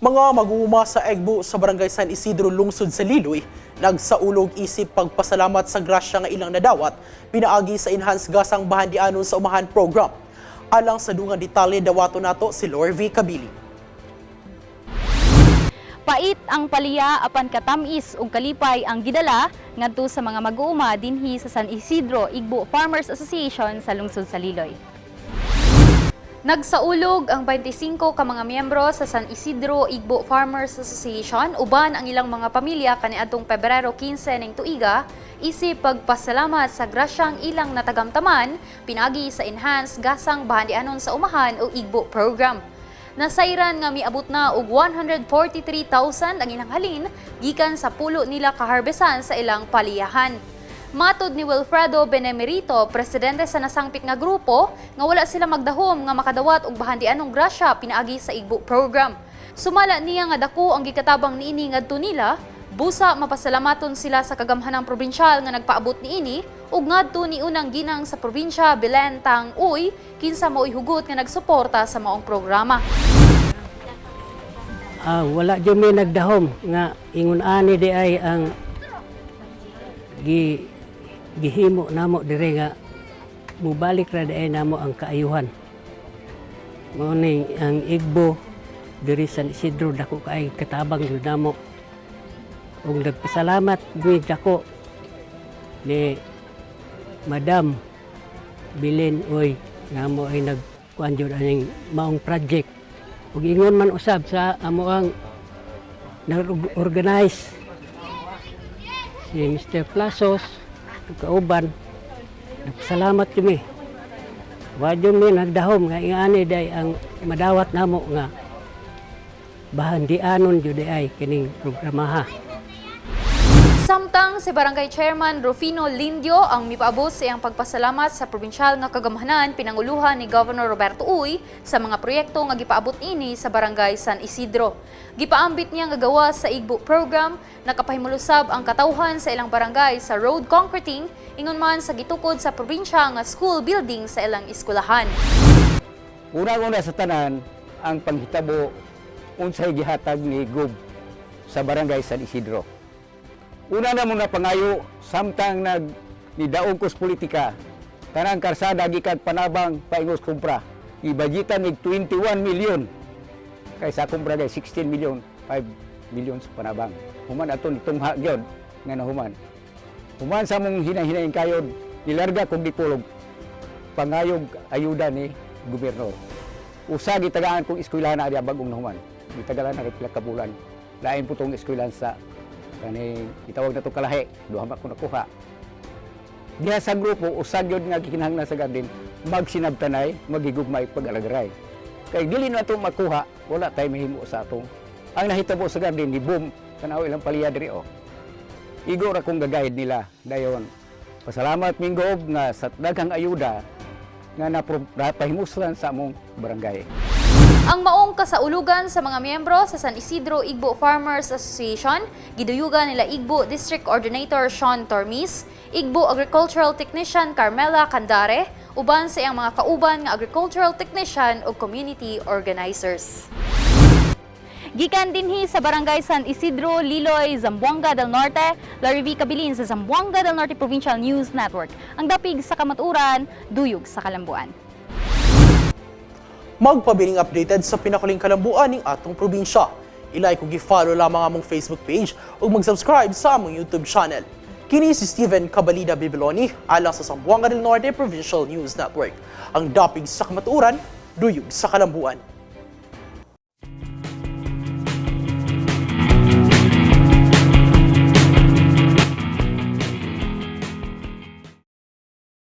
Mga mag-uuma sa Egbo sa Barangay San Isidro, lungsod sa Liloy, nagsaulog isip pagpasalamat sa grasya nga ilang nadawat pinaagi sa Enhanced Gasang Bahandianon sa Umahan Program. Alang sa dungang detalye, dawato nato si Lorvi Kabili. Pait ang paliya apan katamis ug kalipay ang gidala ngadto sa mga mag-uuma dinhi sa San Isidro Igbo Farmers Association sa lungsod sa Liloy. Nagsaulog ang 25 ka mga miyembro sa San Isidro Igbo Farmers Association uban ang ilang mga pamilya kaniadtong Pebrero 15 ning tuiga isip pagpasalamat sa grasyang ilang natagamtaman pinagi sa Enhanced Gasang Bahandianon sa Umahan o Igbo Program. Nasayran nga miabot na og 143,000 ang ilang halin gikan sa pulo nila kaharbesan sa ilang paliyahan. Matod ni Wilfredo Benemerito, presidente sa nasangpit nga grupo, nga wala sila magdahom nga makadawat og bahandianong grasya pinaagi sa Igbo Program. Sumala niya nga dako ang gikatabang niini ngadto nila, busa mapasalamaton sila sa kagamhanang probinsyal nga nagpaabot niini ug ngadto ni unang ginang sa probinsya Belen Tang Uy, kinsa mao'y hugot nga nagsuporta sa maong programa. Ah, wala jud mi nagdahom nga ingon ani di ay ang gihimo namo diri nga mubalik ra diay namo ang kaayuhan. Mao ning ang Igbo diri sa San Isidro, dako kay katabang jud namo. Ug nagpasalamat mi dako ni Madam Belen Oy nga mo ay nagkuan jud aning maong project. Ug ingon man usab sa amo ang nag-organize, si Mr. Plazos ug kauban, nagpasalamat kami. Wa jud mi nagdahom nga ingani day ang madawat namo nga bahandianon jud ay kining programaha. Samtang si Barangay Chairman Rufino Lindio ang mipaabot sa iyang pagpasalamat sa probinsyal nga kagamhanan pinanguluhan ni Governor Roberto Uy sa mga proyekto nga gipaabot ini sa Barangay San Isidro. Gipaambit niya nga gawa sa Igbo Program, nakapahimulusab ang katawhan sa ilang barangay sa road concreting, ingon man sa gitukod sa probinsya nga school building sa ilang eskwelahan. Unang-una sa tanan, ang panghitabo unsay gihatag ni Gub sa Barangay San Isidro. Una na muna pangayo samtang nag nidaog kos politika, tanang karsada gikan Panabang paingos kumpra, ibudgetan mig 21 million kay sa akong barangay 16 million, 5 million sa Panabang. Human ato nitungha gyud nga nahuman. Human sa among hinahinayng kayod, nilarga kong gikulog pangayog ayuda ni gobernador. Usa gitagaan kong eskwelahan na adya bagong nahuman. Gitagalan na pila ka bulan. Lain po tong eskwelahan sa kani gitawag na to Kalahi, duha man ko nakuha. Diha sa grupo, usa gyud nga gikinahanglan sa garden, magsinabtanay, magigugmay pag-alagaray. Kay dili na to makuha, wala tay mahimo sa atong. Ang nahitabo sa garden ni boom, tanaw ilang paliya diri oh. Igo ra kong gagayad nila dayon. Pasalamat ming Gob nga sa daghang ayuda nga napahimuslan sa among barangay. Ang maong kasaulugan sa mga miyembro sa San Isidro Igbo Farmers Association, giduyugan nila Igbo District Coordinator Sean Tormis, Igbo Agricultural Technician Carmela Candare, uban sa iyang mga kauban nga agricultural technician ug community organizers. Gikan dinhi sa Barangay San Isidro, Liloy, Zamboanga del Norte, Larry V. Cabilin sa Zamboanga del Norte Provincial News Network. Ang dapig sa kamatuoran, duyog sa kalambuan. Magpabiling updated sa pinakuling kalambuan ning atong probinsya. I-like ug i-follow lamang among Facebook page ug mag-subscribe sa among YouTube channel. Kini si Steven Cabalida Bibiloni alang sa Zamboanga del Norte Provincial News Network. Ang dapig sa kamatuoran, duyog sa kalambuan.